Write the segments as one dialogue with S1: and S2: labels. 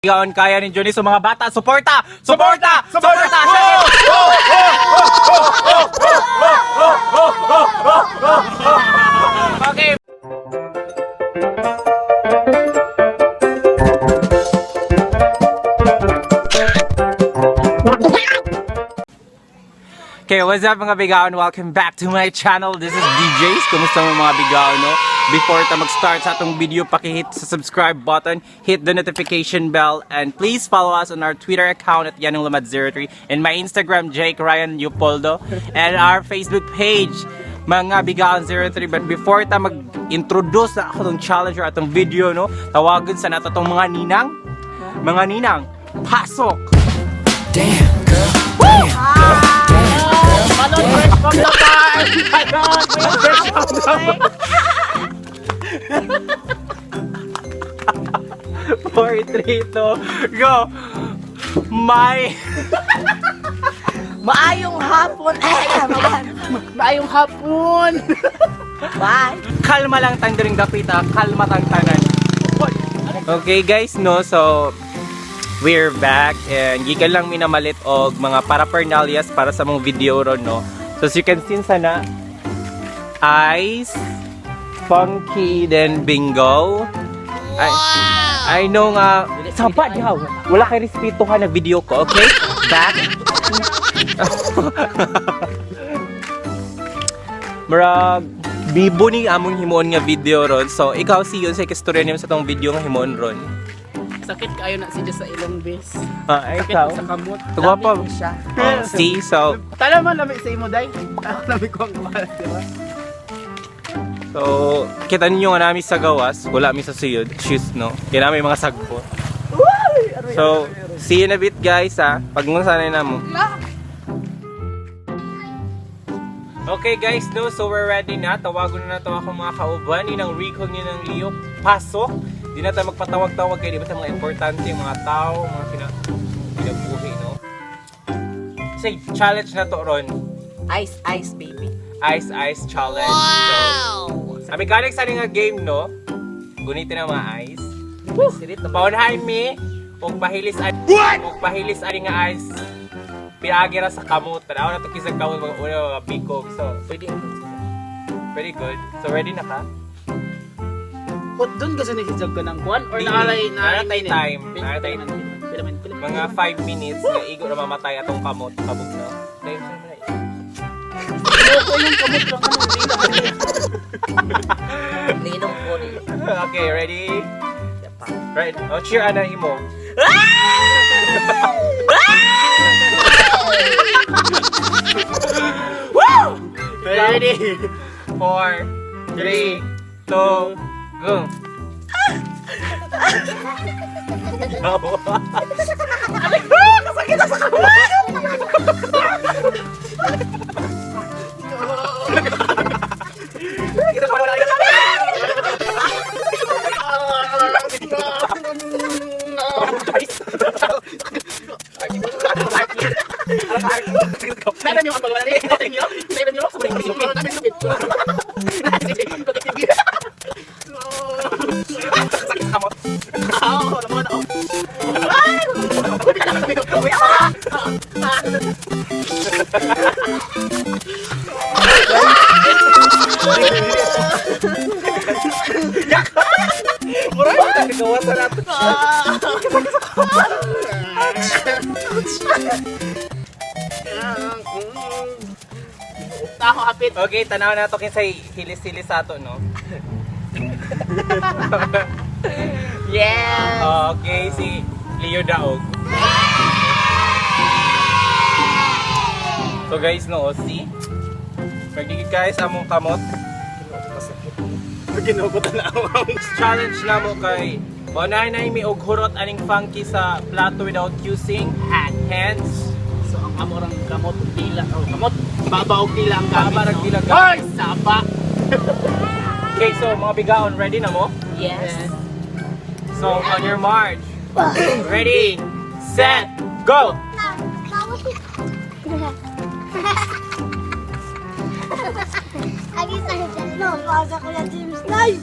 S1: Gaon kaya ni Johnny. So mga bata, suporta! Suporta! Suporta! Okay. Okay, what's up, mga bigaon? Welcome back to my channel. This is DJs. Kumusta mo, mga bigaon, no? Before ta mag-start sa atong video, paki-hit sa subscribe button, hit the notification bell, and please follow us on our Twitter account at yanonglamad03 and my Instagram, Jake Ryan Upoldo, and our Facebook page, Mga Bigaon 03. But before ta mag-introduce na ako tong challenge or atong video, no? Tawagan sa nato tong mga ninang. Mga ninang, pasok!
S2: Damn, girl. Damn, girl.
S3: Balon fresh from the farm! Balon fresh from the farm!
S1: 4, 3, 2, go! My...
S4: Maayong hapon. Ay,
S3: Maayong hapon!
S4: Bye.
S1: Kalma lang tang diring dapita, kalma tang tanan. Okay guys, no, so we're back and gikan lang minamalit og mga paraphernalias para sa mong video ron, no. So as you can see sana, ice, funky, then bingo. I know nga, sapa dihaw. Wala kay respeto ka na video ko, okay? Back. Murag bibo ni among himuon nga video ron. So ikaw si yun sa istorya nimo sa tong video nga himuon ron.
S3: Sakit kayo na si sa ilong bes.
S1: Ah, ay,
S3: Sakit
S1: ikaw.
S3: sa kamot.
S1: Gwapa.
S4: Lami siya.
S1: Oh, see, so
S3: Tala man lami sa imo day. Ako lami ko ang kuha, di ba?
S1: so kita ninyo nga nami sa gawas, wala mi sa suyod, shoes, no. Kaya nami mga sagpo. So, see you in a bit, guys, ha. Pag sanay na mo. Okay guys, no, so we're ready na. Tawagon na nato ako mga kauban ni ng Rico ni ng Leo. Pasok. Di na tayo magpatawag-tawag kay di ba tayo mga importante yung mga tao, mga kinabuhi, no. Say, challenge na to ron.
S4: Ice, ice, baby.
S1: Ice Ice Challenge. So, ang mechanics sa nga game, no? Gunitin ang mga ice.
S4: Sirit na
S1: Paunhay mi og pahilis ani og pahilis ani nga ice. Piagi ra sa kamot. Tanaw na to kisag kamot mga una mga bikog. So,
S4: Pwede.
S1: very good. So, ready na ka?
S3: Hot doon kasi nagsidjag ka ng kuan or
S1: Di.
S3: naalay
S1: Naatay time. Naatay
S3: Pila man, pila man.
S1: Mga 5 minutes nga igo ra mamatay atong kamot kabog no. Dahil sa man na.
S3: Loko yung kamot lang ano, hindi na.
S4: Ninong ko ni.
S1: Okay, ready? Right. Oh, cheer ana imo.
S3: Ready?
S1: 4, 3, 2, go.
S3: Nada niyo ang pagwala niyo. Nada niyo.
S1: Murag nagawa sa nato.
S3: Ako hapit.
S1: Okay, tanaw na to kinsay hilis-hilis sa ato, no?
S4: Yes!
S1: Okay, si Leo Daog. So guys, no, see? Pagigit guys, among kamot.
S3: Ginugot na ako.
S1: Challenge na mo kay Bonay na mi og hurot aning funky sa plato without using hands.
S3: So ang amorang kamot ug dila, oh, kamot baba og dila ang gamit.
S1: Baba og
S3: no?
S1: dila gamit.
S3: Hoy, saba.
S1: Okay, so mga bigaon, ready na mo?
S4: Yes.
S1: So on your march. Ready, set, go!
S5: Agi sa no, sa Kuya James Nay.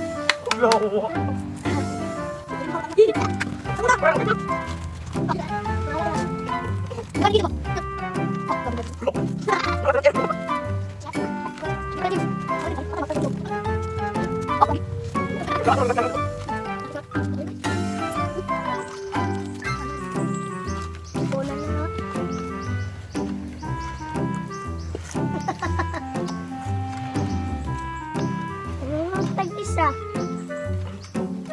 S5: Tag-isa.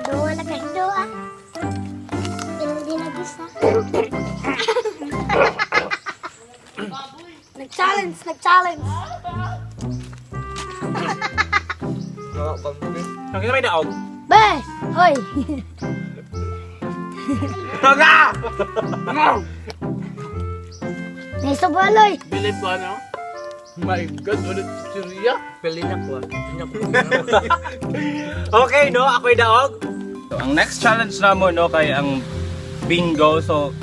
S5: Duwa na kay duwa. Hindi nag-isa. Nag-challenge, nag-challenge.
S1: Ang kita may daog.
S5: Be! Hoy!
S1: Taga!
S5: Naisabaloy!
S3: Bilib ko ano? My God, ulit si Ria.
S4: Pili na ko ah. Pili na ko.
S1: Okay, no? Ako'y daog. So, ang next challenge na mo, no, kay ang bingo. So,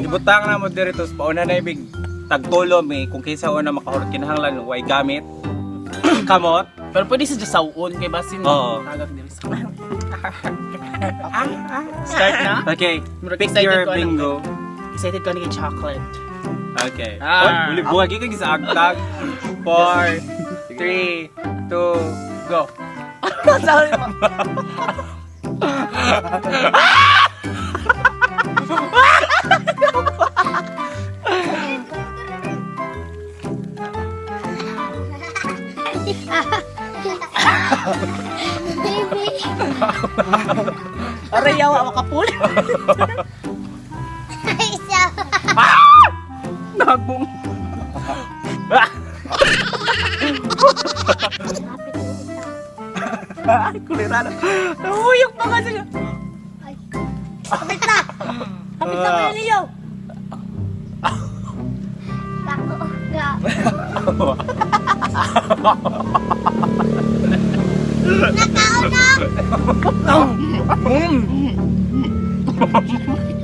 S1: ibutang na mo diri tos pauna na ibig tagtulo mi kung kinsa una makahurot kinahanglan way gamit. Kamot.
S3: Pero pwede sa sawon kay basin.
S1: Oo.
S3: Tagak diri sa. Start na?
S1: Okay,
S3: Murag
S1: pick
S3: excited
S1: your
S3: ko, anak.
S1: bingo.
S3: Excited ko ni kay chocolate.
S1: Okay.
S3: Ah.
S1: Oy, uli buhay kay sa agtag. 4 3 2 go.
S4: Sorry mo.
S5: Baby!
S4: Aray, yawa makapul.
S5: Isa!
S1: Nagbong. Ah! Ay, kulira na. Nahuyog pa kasi siya.
S5: Kapit na! Kapit na kayo niyo! Tako ga. Nakaon na!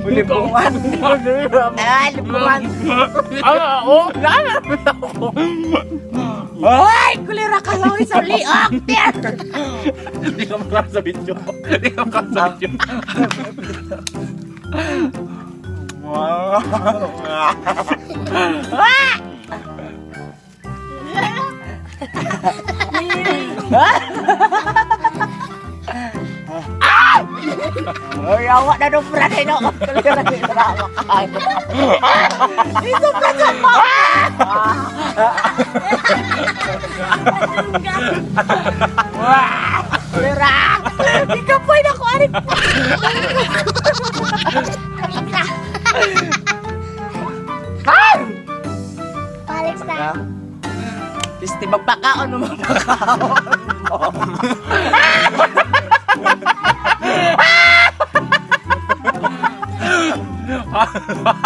S1: Uli bungan.
S4: Ay, lupuan.
S3: Ah, oo. Lala.
S4: Ay, kulira ka lang sa liok.
S1: Hindi ka makakasa sa video. Hindi ka makakasa sa video.
S4: Ay, yawa na nung brad no. Kulira na makain. Ito pa sa mo. Kulira. Ikaw po na ko ari.
S5: Kapit na! Balik sa...
S4: Pisti magpakaon mo magpakaon.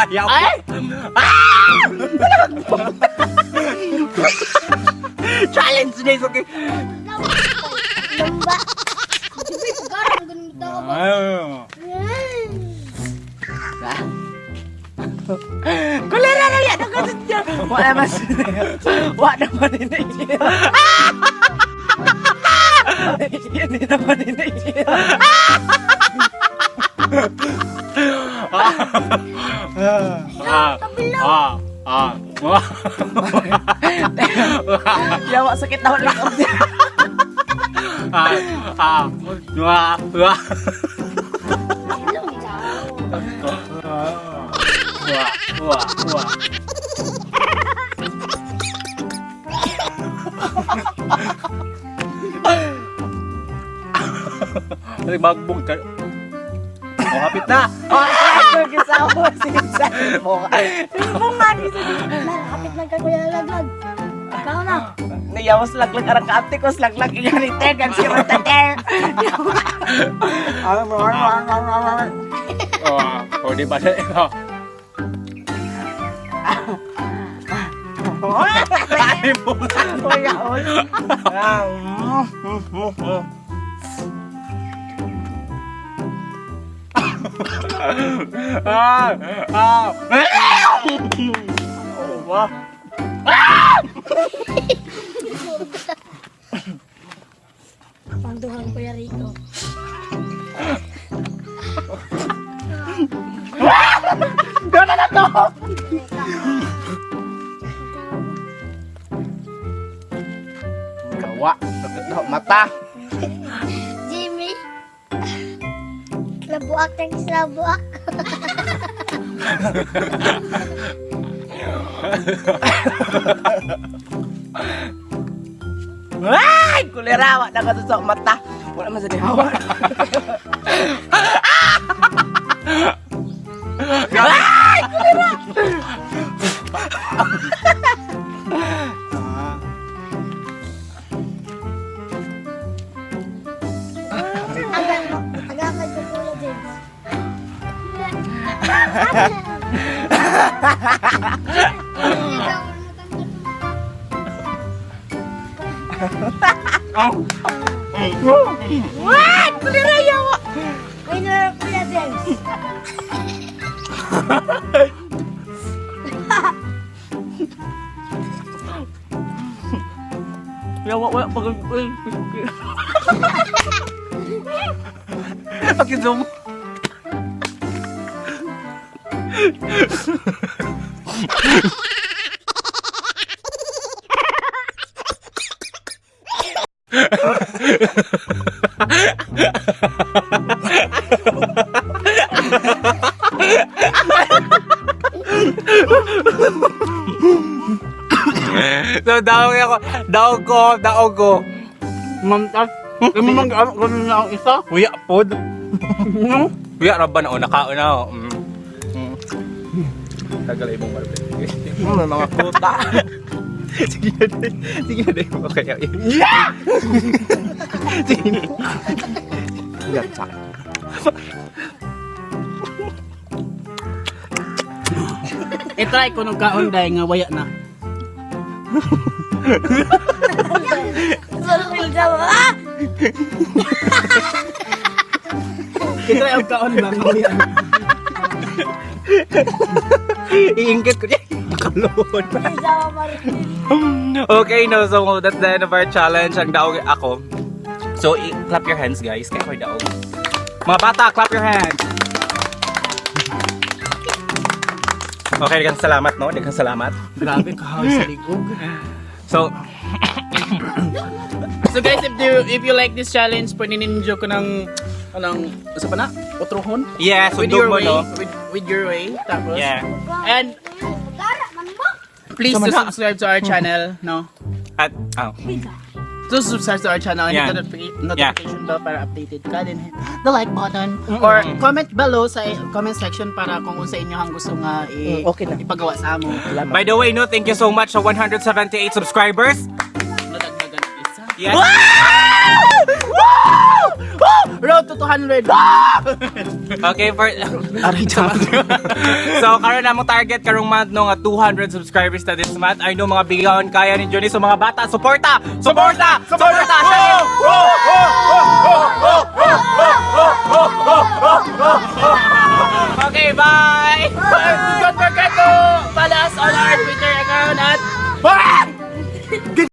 S1: Ayaw.
S4: Ay!
S1: Challenge na okay.
S5: Lumba! Hindi pagaran ganun daw ba?
S4: Kulira na yan. Ang ganun niya. Wala mas. Wala naman ini. Hindi naman ini.
S1: Ah, ah, ah.
S4: Yawa sakit na ulit.
S1: Ah, ah, ah, ah. Wah, wah, wah. Ay, magbong ka. Oh, hapit na.
S4: Ay, gisawa sige sa mo.
S5: Bunga dito. Kapit lang ka kuya laglag. Ikaw na.
S4: Nayawas laglag arang kaante ko laglag iyan ni Tegan si Rotater.
S1: Oh, oh, di ba na ito? Ay, bunga.
S4: Kuya ol.
S1: Ah, ah. Oh, wah.
S5: Pangduhan kuya Rico.
S4: to. Gawa, sakit na mata.
S5: Jimmy. Labuak ng labuak.
S4: Ay, kulera, wa na ka sa mata. Wala man sa dihawa. Ay, kulera.
S5: Aga ka dyan, Kuya James.
S4: Ay, kulera yawa.
S5: May nalaro, Kuya James.
S1: Yawa, wala pag... Paki-zoom. So, daog ako. Daog ko, daog ko.
S3: Mamtas. Kami mang kami na ang isa.
S1: Uya, pod. Uya, ra ba na? O, nakaon na. O. Tagal ibong malapit.
S4: May mga kuta.
S1: Sige na din. Sige na din. Okay. Yeah! Sige na.
S4: Yatsa.
S3: I-try ko nung kaon dahil nga waya na.
S5: Ah!
S3: I-try ang kaon ba nga waya na.
S1: Iingkit ko. Nakalod. Okay, no. So, that's the end of our challenge. Ang daog ako. So, clap your hands, guys. Kaya ako'y daog. Mga bata, clap your hands! Okay, daghang salamat, no? Daghang salamat.
S3: Grabe kahaw sa ligog.
S1: So,
S3: So guys, if you like this challenge, pwede ninyo ko ng anong sa pa na? Otruhon?
S1: Yeah,
S3: With
S1: sundog
S3: your
S1: mo,
S3: way,
S1: no?
S3: with your way. Tapos,
S1: Yeah.
S3: And please
S1: Sama
S3: to
S1: na.
S3: subscribe to our channel, no?
S1: At, oh.
S3: To subscribe to our channel and hit the notification bell para updated ka. Then hit the like button or comment below sa comment section para kung unsa inyo ang gusto nga
S4: Okay na.
S3: ipagawa sa amo.
S1: By the way, no, thank you so much sa 178 subscribers.
S3: Nadagdagan ng isa.
S1: Yes.
S3: Road to 200!
S1: Okay, for So, karon na among target karong month no nga 200 subscribers na this month. I know mga bigaon kaya ni Johnny, so mga bata, suporta! Suporta! Suporta! Suporta!